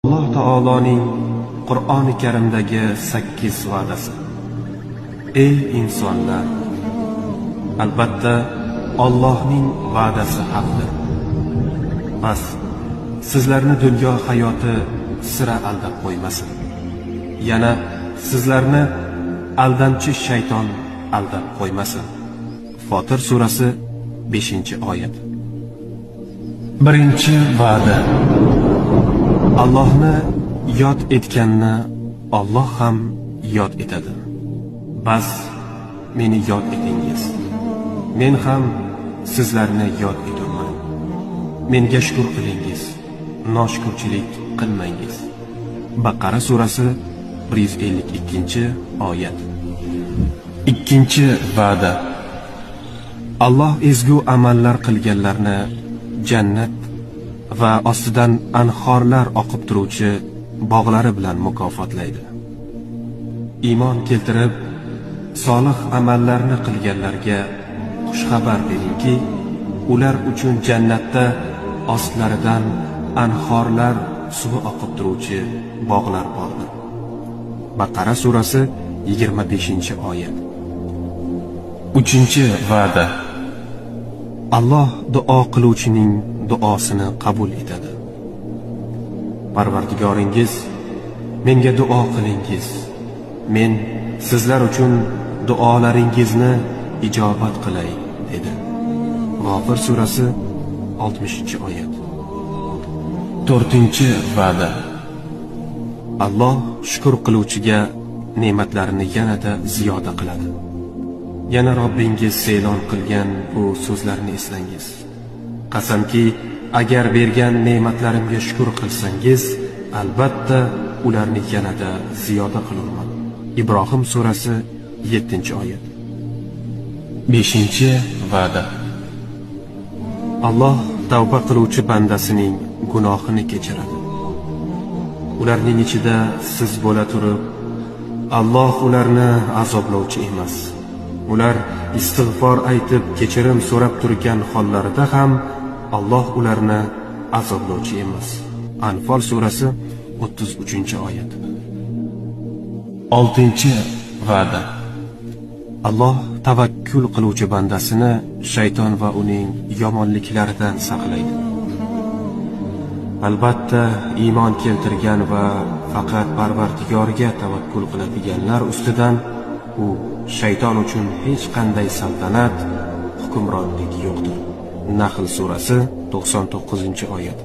Alloh taoloning Qur'oni Karimdagi 8 va'dasi. Ey insonlar! Albatta Allohning va'dasi haqdir. Bas, sizlarni dunyo hayoti sira aldab qo'ymasin. Yana sizlarni aldamchi shayton aldab qo'ymasin. Fotir surasi 5-oyat. Birinchi va'da. Allohni yod etganni Alloh ham yod etadi. Bas, meni yod etingiz. Men ham sizlarni yod eturman. Menga shukr qilingiz, noshukurchilik qilmangiz. Baqara surasi 152-oyat. Ikkinchi va'da. Alloh ezgu amallar qilganlarni jannat va ostidan anhorlar oqib turuvchi bog'lari bilan mukofotlaydi. Iymon keltirib, solih amallarni qilganlarga xushxabar beringki, ular uchun jannatda ostlaridan anhorlar suvi oqib turuvchi bog'lar bordir. Baqara surasi 25-oyat. Uchinchi va'da. Alloh duo qiluvchining duosini qabul etadi. Parvardigoringiz menga duo qilingiz. Men sizlar uchun duolaringizni ijobat qilay, dedi. G'ofir surasi 60-oyat. To'rtinchi va'da. Alloh shukr qiluvchiga ne'matlarini yanada ziyoda qiladi. Yana Robbingiz e'lon qilgan bu so'zlarni eslangiz. Qasamki, agar bergan ne'matlarimga shukr qilsangiz, albatta ularni yanada ziyoda qilurman. Ibrohim surasi 7-oyat. 5-va'da. Alloh tavba qiluvchi bandasining gunohini kechiradi. Ularning ichida siz bo'la turib, Alloh ularni azoblovchi emas. Ular istig'for aytib kechirim so'rab turgan hollarida ham Alloh ularni azoblovchi emas. Anfol surasi 33-oyat. 6-va'da. Alloh tavakkul qiluvchi bandasini shayton va uning yomonliklaridan saqlaydi. Albatta iymon keltirgan va faqat Parvardigoriga tavakkul qiladiganlar ustidan u shayton uchun hech qanday saltanat, hukmronlik yo'qdir. Nahl surasi 99-oyat.